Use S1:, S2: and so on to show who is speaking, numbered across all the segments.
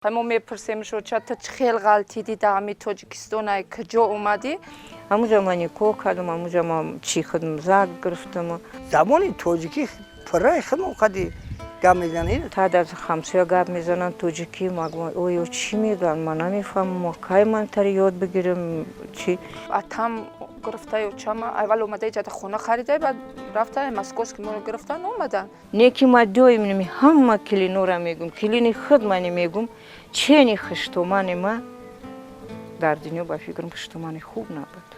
S1: Мо мепурсем, шо ча ту чӣ хел ғалтидӣ дар ҳами Тоҷикистон, ай куҷо омадӣ?
S2: Ҳамуҷа ма никоҳ кардам, ҳамуҷа ма чӣ худм зак гирифтам.
S3: Забони тоҷикӣ пурраи худмон қади гап мезанед.
S2: Тад аз ҳамсоя гап мезананд тоҷикӣ, ма гумам, оё чӣ мегӯянд, ман намефаҳмам, мо кай ман тари ёд бигирам чӣ?
S1: Атам гирифта ёчама аввал омада иҷада хона харида, баъд рафта московский моро гирифтан омадан.
S2: Не ки ма доим ними ҳама килинора мегум, килини худ мани мегум, чени хуштомани ма дар дунё ба фикрам хуштомани хуб набуд.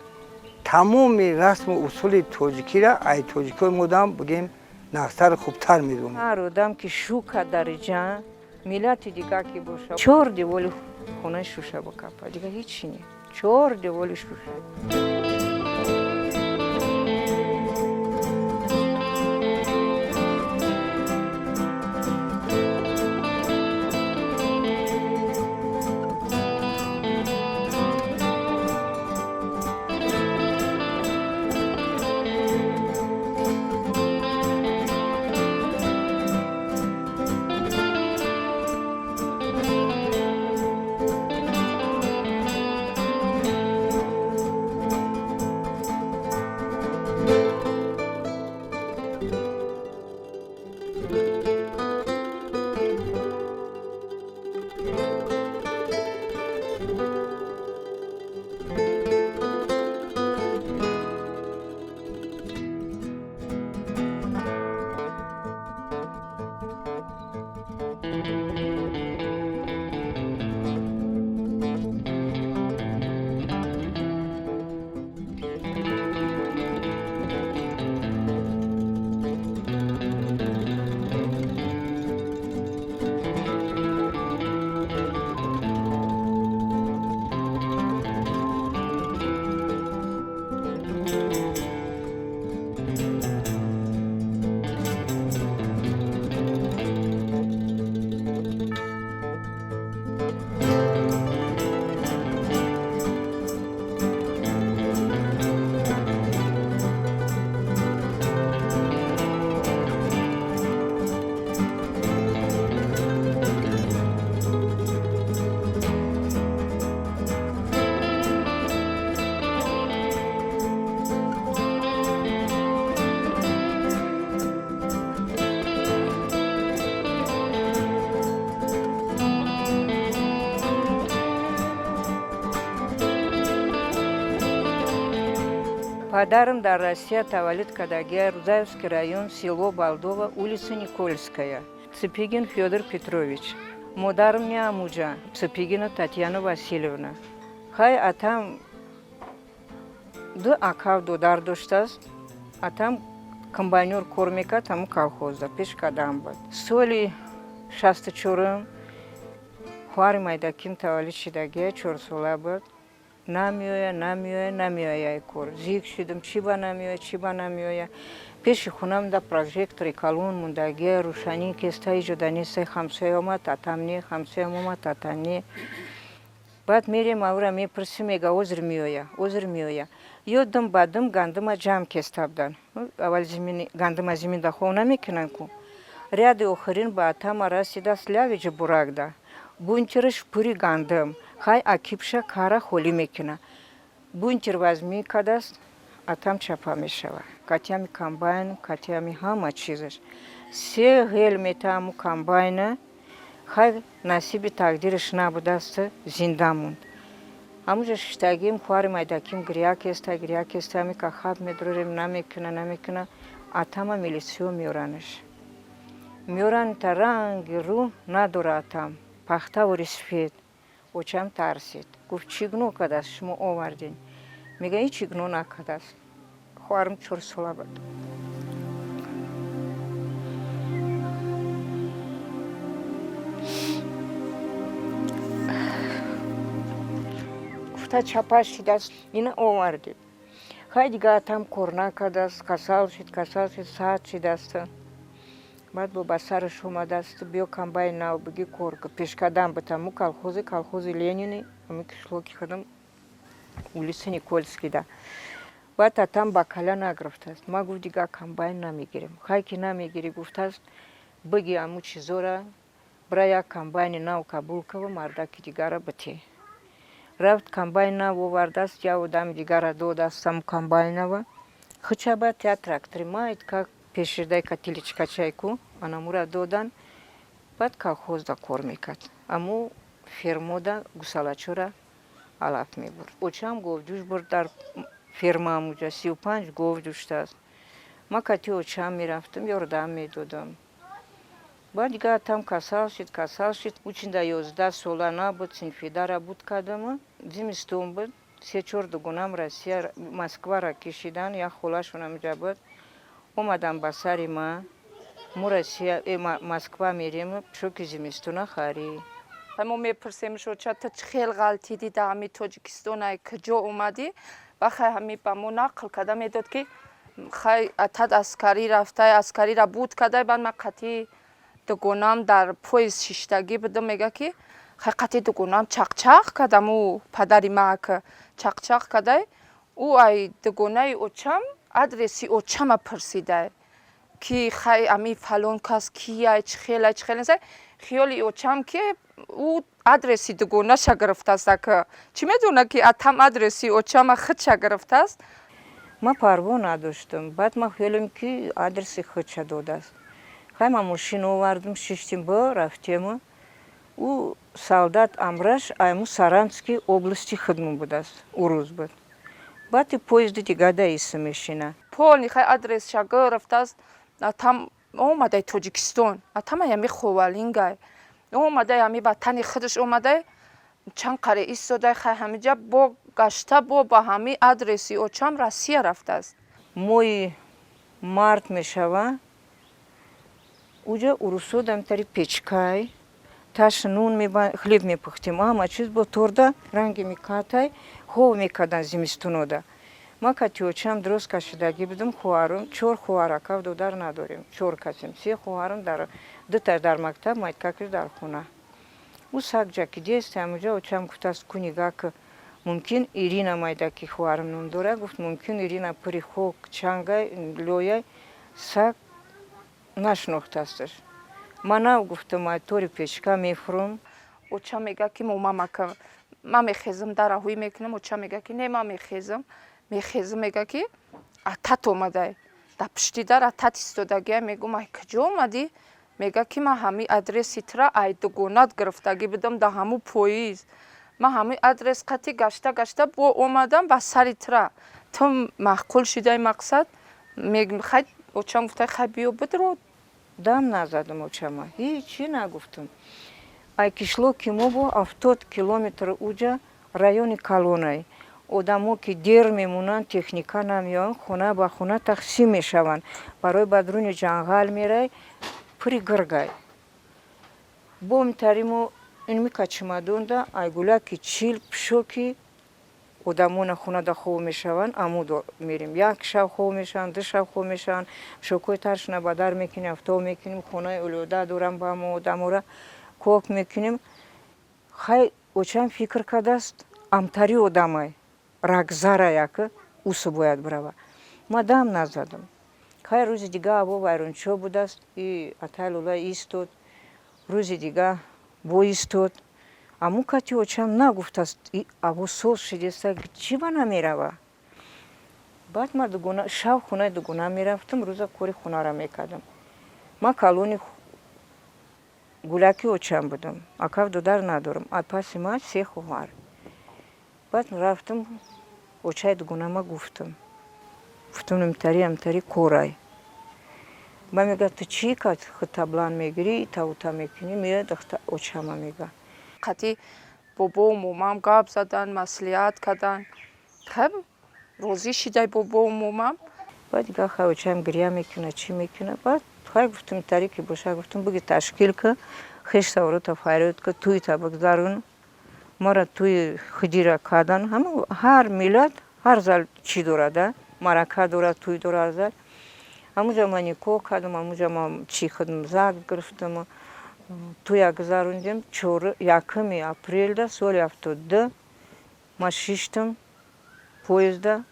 S3: Тамоми расму усули тоҷикиро ай тоҷикои модам бигем нағзтару хубтар медонем.
S2: Ҳар одам ки шука дариҷа миллати дига ки боша, чор деволи хонаи шуша бикапа, дига ҳечи не, чор деволи шуша. Падарам дар Россия таваллуд кардагия, Рузаевский район, село Балдова, улица Никольская. Цыпигин Федор Петрович. Модарам не амуҷа, Цыпигина Татьяна Васильевна. Хай атам ду акав додар доштааст. Атам комбайнёр кор мекард ҳамун колхозда, пеш кардам буд. Соли 64-ум хоҳари майдаким таваллуд шидагия, 4 сола буд. Намеоя, намеоя, намеоя кор. Зик шудам, чӣ ба намеоя, чӣ ба намеоя. Пеши хонам да прожектори калон мондагия, рӯшанӣ кеста иҷода нестай, ҳамсоя омад, атам не, ҳамсоям омад, атам не. Баъд мерем, авра мепурсим, мега озр меоя, озр меоя. Ё дум ба дум гандума ҷамъ кеста будан. Аввал гандума зиминда хов намекунанд ку. Ряди охирин ба атама расидааст лявиҷи буракда. Бункераш пури гандум. Хай акибша кара холӣ мекуна. Бункер вазмӣ кардааст, атам чапа мешава. Катями комбайн, катями ҳама чизаш. Се ғел метааму комбайна, хай насиби тақдираш набудааст, зинда монд. Ҳамуҷа шиштагим, хоҳари майдаким гиря кеста, гиря кеста, ҳамика хаб медорем, намекуна, намекуна. Атама милисиё меоранаш. Меоранд, та ранги рӯ надора атам. Пахтавори сифед. Очам тарсид. Гуфт, чӣ гуноҳ кардааст, шумо овардин? Мега, ҳеҷ чӣ гуноҳ накардааст. Хоҳарам 4 сола буд. Гуфта чапа шидааст, ина овардед. Хай дига атам кор накардааст, касал шид, касал шид, саат шидааст. Баъд бо ба сараш омадааст, биё комбайн нав биги кор пешкадам буд ҳаму колхози, колхози Ленини, ҳами кишлоки худам, улица Никольскийда. Баъд атам ба кала нагирифтааст. Ма гуфт, дига комбайн намегирем. Хай ки намегирӣ, гуфтааст, биги ҳаму чизора. Бира, як комбайни нав қабул кава, мардаки дигара бите. Рафт, комбайн нав овардааст, як одами дигара додааст ҳаму комбайнава. Хуча баъд я трактори майдка пеширдай ка тележкачайку анамура додан. Баъд колхозда кор мекард, аму фермода гусалачора алаф мебурд. Очам говҷӯш бурд дар ферма, амуҷа 35 гов ҷуштааст. Ма кати очам мерафтам, ёрдам медодам. Баъд дигар там касал шид, касал шид. Учинда 11 сола набуд, синфидара буд кардама. Зимистон буд, се чор дугонам Россия, Москвара кишидан, як холашон амҷа буд. Омадам ба сари ма: мо Россия, Москва мерем, шоки зимистона харӣ.
S1: Мо мепурсем шо: ту чӣ хел ғалтидӣ дар ҳами Тоҷикистон, ай куҷо омадӣ? Ба хай, ҳами ба мо нақл карда медод, ки хай, атат аскарӣ рафтай, аскариро буд кардай. Баъд ман қатъи дугонам дар поезд шиштагӣ будам. Мега, ки хай, қатъи дугонам чақчақ кардам, ӯ падари ма ка чақчақ кардай, ӯ ай дугонаи очам адреси очама пурсидай, ки хай, ами фалон кас кияй, чӣ хелай, чӣ хел. Хиёли очам, ки ӯ адреси дугонаша гирифтааст, ака чӣ медона, ки атам адреси очама худша гирифтааст.
S2: Ман парво надоштам. Баъд ман хиёлем, ки адреси худша додааст. Хай, ман мошин овардам, шиштем, бо рафтему. Ӯ солдат амраш айму Саранский области худмон будааст, урӯз буд. Баъд и поезди дигар иса мешина.
S1: Полный хай адресша гирифтааст. Атам омадай Тоҷикистон, атам аями Ховалингай омадай, ами ватани худаш омадай, чанд қаре истодай. Хай, ҳамиҷа бо гашта, бо ба ҳами адреси очам Россия рафтааст.
S2: Моҳи март мешава, уҷа урусо дамтари печкай таш нун, хлеб мепухтем, ҳама чиз бо торда ранги микатай хов мекардан зимистунода. Ма кати очам дроз кашидагӣ будам, хоҳарам, чор хоҳаракав, додар надорем, чор касем. Се хоҳарам дар, дута дар мактаб, майткакиш дар хона. Ӯ сагҷа ки дест, ҳамуҷа очам гуфтааст: ку, нигаҳ ки, мумкин Ирина майдаки, хоҳарам ном дора, гуфт, мумкин Ирина пури хок, чангай, лояй, саг нашинохтаасташ. Ман нав гуфтам, ай тори печка мефурам.
S1: Оча мега, ки момамака, ман мехезам, дара ҳуй мекунам. Оча мега, ки не, ман мехезам, мехезам. Мега, ки атат омадай, дар пушти дар атат истодагия. Мегум: ай куҷо омадӣ? Мега, ки ман ҳами адреси тура ай дугонат гирифтагӣ будам дар ҳамун поезд, ман ҳамин адрес қатӣ гашта гашта бо омадам ба сари тура, ту маъқул шидаи. Мақсад, хай, очам гуфта: хай, биё, бидро.
S2: Дам назадам очама, ҳечи нагуфтам. Ай кишлоки мо бо 70 километр уҷа райони калонай. Одамо ки дер мемонанд, техника намеоянд, хона ба хона тақсим мешаванд. Барои ба дуруни ҷангал мерай, пури гиргай. Бо митаримо инми качимадонда айгулаки 40 пишоки одамона хонада хоб мешаванд, амудо мерем. Як шаб хоб мешаванд, ду шаб хоб мешаванд, пишокҳои таршона ба дар мекунем, афтоб мекунем. Хонаи олода дорам, ба мо одамора кок мекунем. Хай, очам фикр кардааст, амтари одамай рагзара як усу бояд бирава. Ма дам назадам. Хай, рӯзи дига ҳаво вайрончо будааст, и атай лола истод. Рӯзи дига бо истод. Аму кати очам нагуфтааст: ҳаво соз шидеста, чӣ ба намерава? Баъд ма дугона шав хонаи дугона мерафтам, рӯза кори хонара мекардам. Ма калони гулаки очам будам, акав додар надорам, а паси ма се хоҳар. Баъд рафтам очаи дугонама, гуфтам, гуфтам: амтари, амтари корай. Ба мега: ту чӣ кат хитаблан мегирӣ, итаута мекунӣ? Меояд очама мега.
S1: Қатъи бобоу момам гап задан, маслиҳат кардан, хай, розӣ шидай бобоу момам.
S2: Баъд дига, хай, очаам гиря мекуна, чӣ мекуна. Баъд, хай, гуфтам, таре ки боша, гуфтам, буги, ташкил ка, хеш саворота фарёд ка, тӯйта бигзарон. Мара тӯи худира кардан. Ҳама ҳар миллат, ҳар зал чӣ дорада, марака дорад, тӯй дорад зал. Ҳамуҷа ма никоҳ кардам, ҳамуҷа ма чӣ худм зад гирифтам, тӯя гузарондем. 1-уми апрелда соли 72 ма шиштам поезда,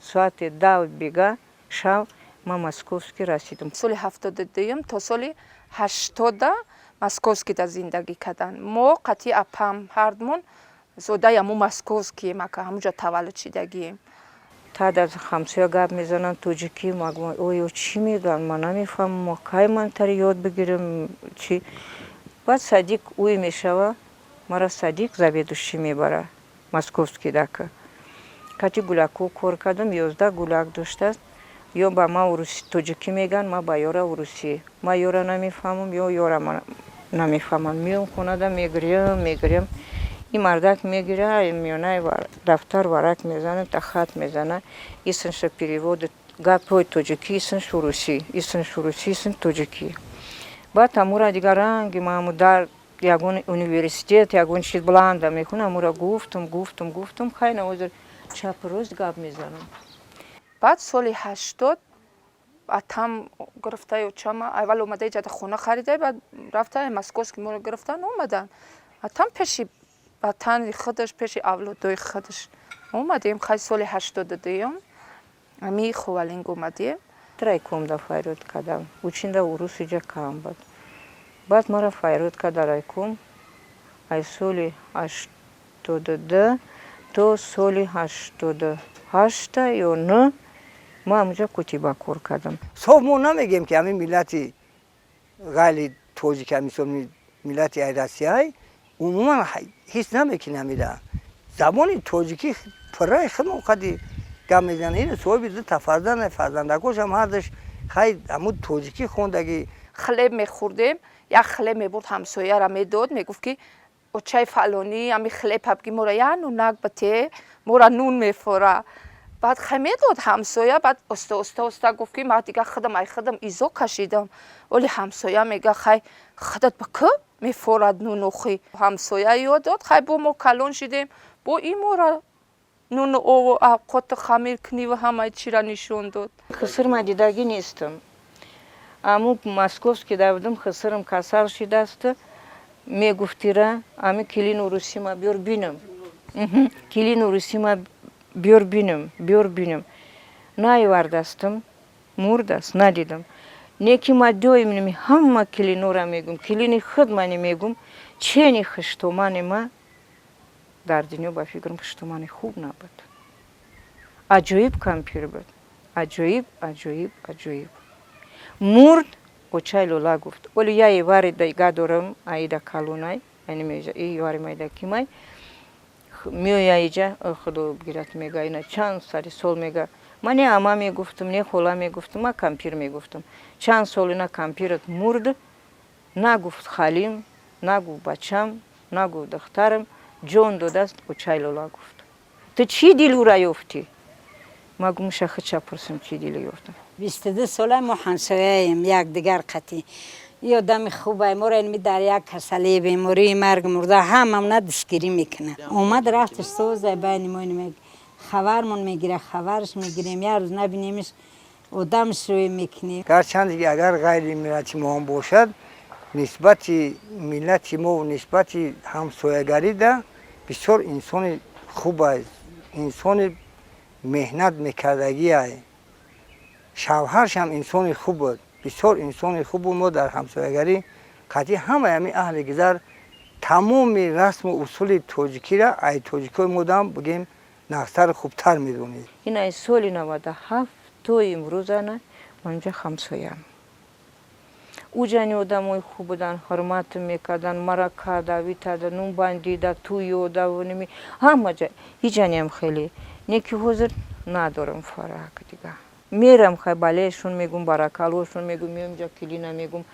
S2: соати 10 бега шав ма Московский расидам.
S1: Соли 72-юм то соли 80-а Московскийда зиндагӣ карданд. Мо қатъи апам ҳардмон зодаи ҳамун Московскием, ака, ҳамунҷо таваллуд шидагием.
S2: Тад аз ҳамсоя гап мезананд тоҷикӣ, магӯям, оё чӣ мегӯянд, ман намефаҳмам, мо кай ман тари ёд бигирам чӣ. Баъд садик ӯй мешава, мара садик заведующий мебара московский дака. Кати гулакҳо кор кардам, 11 гулак доштааст. Ё ба ман уруси тоҷикӣ мегӯянд, ман ба ёра урусӣ. Ман ёра намефаҳмам, ё ёра намефаҳмам. Меом хонада, мегирям, мегирям. Ин мардак мегира, миёнаи дафтар варақ мезанад, та хат мезана, исмша переводи гапҳои тоҷикӣ, исмш урусӣ, исмш урусӣ, исм тоҷикӣ. Баъд амура дигар ранги маҳаму дар ягон университет, ягон чиз баланда мекунам, амура гуфтам, гуфтам, гуфтам, хай навозир чапу рост гап мезанам.
S1: Баъд соли 80 атам гирифтаи очама, аввал омада иҷада хона харида, баъд рафта Московский моро гирифтан, омадан. Атам пеши ватани худаш, пеши авлодои худаш омадем. Хай, соли 82-юм ами Ховалинг омадем.
S2: Райкомда файрод кардам, учинда урус иҷа кам буд. Баъд мара файрод карда райком, аз соли 82 то соли 88-та ё н ман ҳамуҷа кутиба кор кардам.
S3: Соф мо намегем, ки ҳамин миллати ғайри тоҷик, мисол миллати ай Россияй, умуман ҳис намекунем. Ҳамида забони тоҷикӣ пурраи худмон қади гап мезанад. Ин соҳиби дута фарзанд, фарзандакошам ҳардаш хай ҳамун тоҷикӣ хондагӣ.
S1: Хлеб мехӯрдем, як хлеб мебурд, ҳамсояра медод, мегуфт, ки очаи фалонӣ, ами хлеб ҳабги мора як нунак бите, мора нун мефора. Баъд хай медод ҳамсоя. Баъд оста оста оста гуфт, ки ман дигар худам ай худам изо кашидам. Оли ҳамсоя мега, хай худат ба кӯ мефорад нунухӣ. Ҳамсоя ёд дод. Хай, бо мо калон шидем, бо ин мора нуну ову авқоту хамиркуниву ҳамаи чира нишон дод.
S2: Хисир ма дидагӣ нестам. Аму московский да будам, хисирам касал шидаст, мегуфтира, ами килин урусима биёр бинам, килин урусима биёр бинам, биёр бинам. Наёвардастам, мурдаст, надидам. Не ки ма доим ними ҳама килинора мегум, килини худ мани мегум, чени хиштомани ма дар дунё, ба фикрам, хиштомани хуб набуд. Аҷоиб кампир буд, аҷоиб, аҷоиб, аҷоиб. Мурд, очай Лола гуфт, оли я ивари дига дорам, аида калонай, ивари майда кимай меоя иҷа, худо бигирад, мега, ина чанд сари сол мега, ман не ама мегуфтам, не хола мегуфтам, ма кампир мегуфтам. Чанд сол ина кампират мурд, нагуфт халим, нагуфт бачам, нагуфт духтарам, ҷон додааст. Очай Лола гуфт, ту чӣ дил ура ёфтӣ? Ма гум шахича пурсам, чӣ дил ёфтам.
S4: 22 сола мо ҳамсояем якдигар қатӣ. И одами хубай, моро инми дар як касалии, бемории, марг, мурда ҳамамна дастгирӣ мекунад. Омад рафташ созай байни мо, инми хабармон мегира, хабарш мегирем, як рӯз набинемиш, одамш рӯй мекунем.
S3: Гарчанде ки агар ғайри миллати мо ҳам бошад, нисбати миллати мо, нисбати ҳамсоягарида бисёр инсони хуб аст, инсони меҳнат мекардагиай. Шавҳаршам инсони хуб буд, бисёр инсони хуб буд. Мо дар ҳамсоягарӣ қатъи ҳамаи ҳамин аҳли гузар тамоми расму усули тоҷикиро ай тоҷикои модам бигем нағзтару хубтар медонед.
S2: Ин ай соли 97 то имрӯзана манҷа ҳамсоям. Уҷани одамои хуб буданд, ҳурмат мекарданд, мара када витада, нунбандида, тӯёда, ними ҳама ҷа. Иҷаниам хеле не ки ҳозир надорам фарак дига. Мерам, хай, балешон мегум, баракалошон мегум, меом ҷа килина мегум,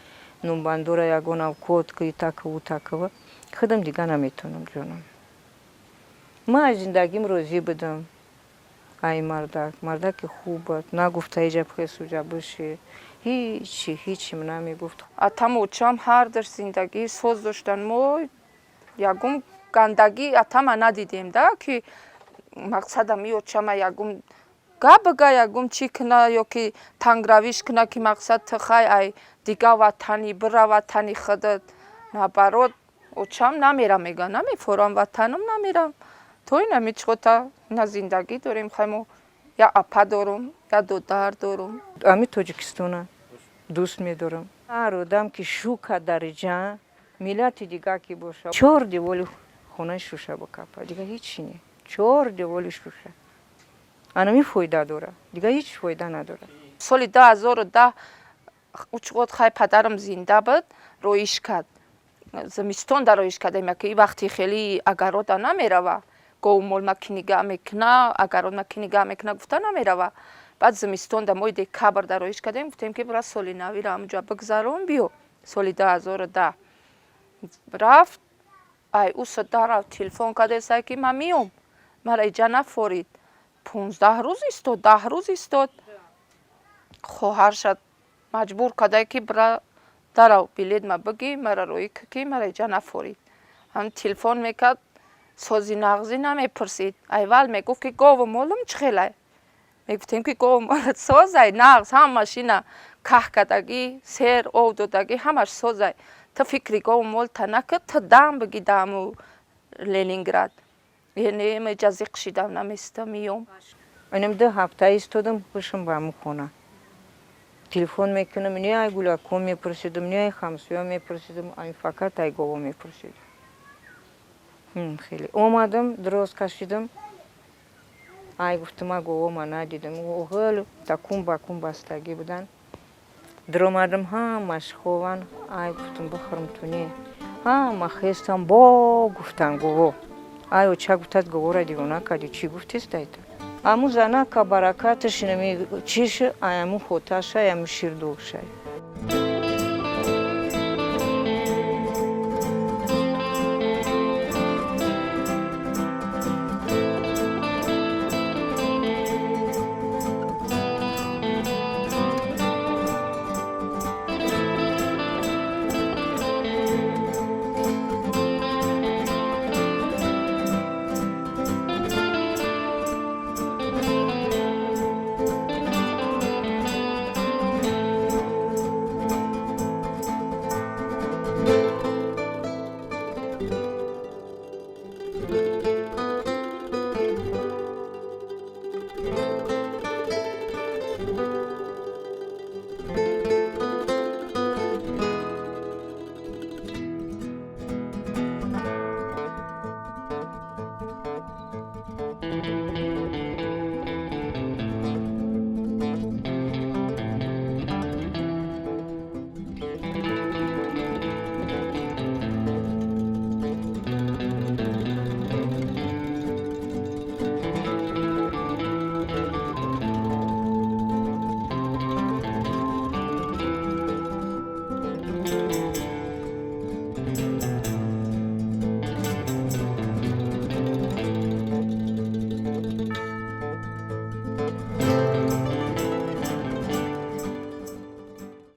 S2: нунбандора ягон авкот ки такаву такава. Худам дига наметавонам, ҷонам. Ман аз зиндагим розӣ будам. Ай мардак, мардаки хуб буд, нагуфта иҷа пхесуҷа биши, ҳичи ҳичим намегуфт.
S1: Атаму очам ҳардаш зиндагии соз доштанд. Мо ягон гандагӣ атама надидем да, ки мақсадам и очама ягон гап бига, ягон чӣ куна ё ки тангравиш куна, ки мақсад ту хай ай дига ватанӣ, бира ватани худат. Наоборот, очам намерам мега, намефорам ватанам, намерам. То инами чиқота ина зиндагӣ дорем. Хай, мо я апа дорум, я додар дорум.
S2: Ами Тоҷикистона дӯст медорам. Ҳар одам ки шу кард дар иҷа. Миллати дига ки боша, чор деволи хонаи Шуша бикапа, дига ҳечи не, чор деволи Шуша анами фоида дора, дига ҳеҷ фоида надорад.
S1: Соли 2010 учғод хай падарам зинда буд, роиш кард. Зимистон да роиш кардем, яки вақти хеле агарода намерава. Говмол ма ки нигаҳ мекуна, агарод ма ки нигаҳ мекуна гуфта намерава. Баъд зимистон да моҳи декабр да роиш кардем, гуфтем ки бира соли навиро ҳамунҷа бигзарон, биё. Соли 2010 рафт, ай ӯ рафт, телефон кардесай ки ман миём, мара иҷа нафорид. 15 рӯз истод, 10 рӯз истод. Хоҳарша маҷбур кардае ки бира дарав, билет ма бигӣ, мара роӣ ки мара иҷа нафорид. Ҳам телефон мекард, сози нағзӣ намепурсид. Айвал мегуфт ки гову молам чӣ хелай? Мегуфтем ки гову молат созай, нағз, ҳамаш ина каҳ кардагӣ, сер ов додагӣ, ҳамаш созай. Ту фикри гову молта накун, ту дам бигӣ даму Ленинград. Яъне ма иҷа зиқ шидам, наместам, миём.
S2: Инам 2 ҳафта истодам, хушам ба ҳамун хона. Телефон мекунам, не ай гулакон мепурсидам, не ай ҳамсоя мепурсидам, ай фақат ай гово мепурсидам. Хеле омадам, дроз кашидам, ай гуфтам, ма говома надидам, оғил такун бакун бастагӣ будан. Даромадам, ҳамаш хован, ай гуфтам, бихӯрам ту не, ҳама хестам, бо гуфтан гово. Ай оча гуфтад, говора девона кардӣ, чӣ гуфтест айта? Аму занака баракаташ инами чиш, аяму хоташа, аяму ширдошай.